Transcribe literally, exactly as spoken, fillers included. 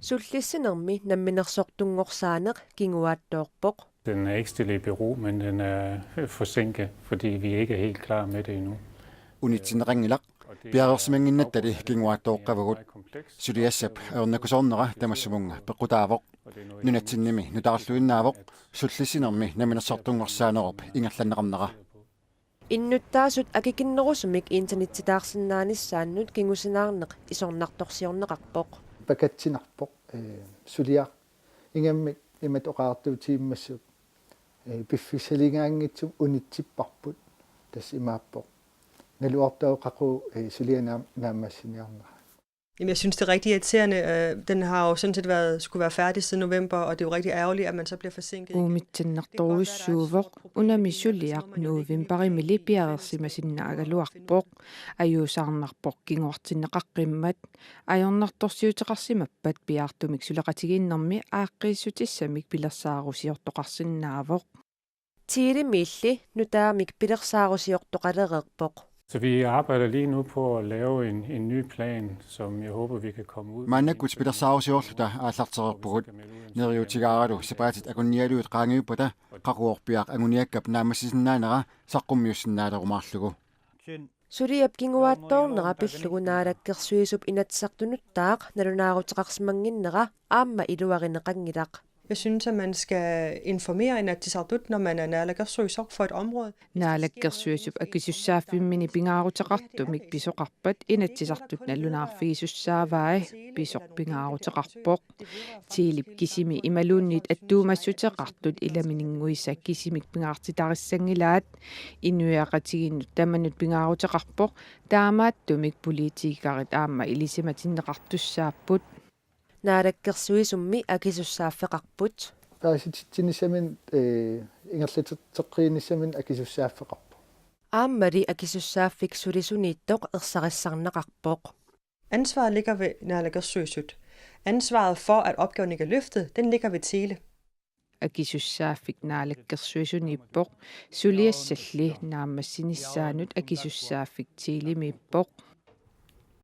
Sullissinermi namminersortunngorsaaneq kinguaattoorpoq. Den er ikke stillet i bero, men den er forsinket, fordi vi ikke er helt klar med det endnu. Unitsinneqanngilaq, piareersimannginnattali kinguaattooqqavugut. Suliassap ajornakusoornera tamassumunnga peqqutaavoq. Nunatsinnimi nutaarluinnaavoq, sullissinermi namminersortunngorsaanerup ingerlanneqarnera. Innuttaasut akikinnerusumik internettitaarsinnaanissaannut kingusinaarneq isornartorsiorneqarpoq. Pakatsinarpoq, ee, suliaq ingammik imatut oqariartuutigisimammassuk, ee, piffissaligaanngitsumik unitsipparput, tassa imaappoq. Naluartaaq qaqugu, ee, suliaq naam-, naammassiniarnera. Jamen, jeg synes, det er rigtig irriterende. Øh, den har jo sådan set været, skulle være færdig siden november, og det er jo rigtig ærgerligt, at man så bliver forsinket igen. Uumitsinnartorujussuuvoq, unami suliaq novembarimili piareersimasinnaagaluarpoq. Ajuusaarnarpoq kinguartinneqaqqimmat. Ajornartorsiuteqarsimappat piaartumik suleqatigiinnermi aaqqiissutissamik pilersaarusiortoqarsinnaavoq. Telemiilli nutaamik pilersaarusiortoqalereerpoq. Så vi arbejder lige nu på at lave en, en ny plan, som jeg håber, vi kan komme ud med. Maannakkut pilersaarusiorluta aallartereerpugut. Neriuutigaaralu sapaatit akunnialuit qaangiuppata qaqugu piaaq anguniakkap naammassisinnaanera saqqummiussinnaalerumaarlugu. Suliap kinguaattoornera pillugu Naalakkersuisup Inatsisartunuttaaq nalunaaruteqarsimannginnera aamma iluarineqanngilaq. Jeg synes, at man skal informere Inatsisartut, når man er naalakkersuisoq for et område. Naalakkersuisup akisussaaffimmini pingaaruteqartumik pisoqarpat Inatsisartut nalunaarfigisussaavai, pisoq pingaaruteqarpoq. Telip kisimi imaluunniit attuumassuteqartut ilaminnguisa kisimik pingaartitarissanngilaat. Inuiaqatigiinnut tamanut pingaaruteqarpoq, taamaattumik politikerit aamma ilisimatinneqartussaapput. Naalakkersuisummi akisussaaffeqarput. Paasititsinissaminnut, ee, ingerlateqqiinnissaminnut akisussaaffeqarpoq. Aammali akisussaaffik sulisuniittoq ersarissarneqarpoq. Ansvaret ligger ved naalakkersuisut. Ansvaret for, at opgaven ikke er løftet, den ligger ved Tele. Akisussaaffik Naalakkersuisuniippoq, suliassalli naammassinissaanut akisussaaffik Telemiippoq.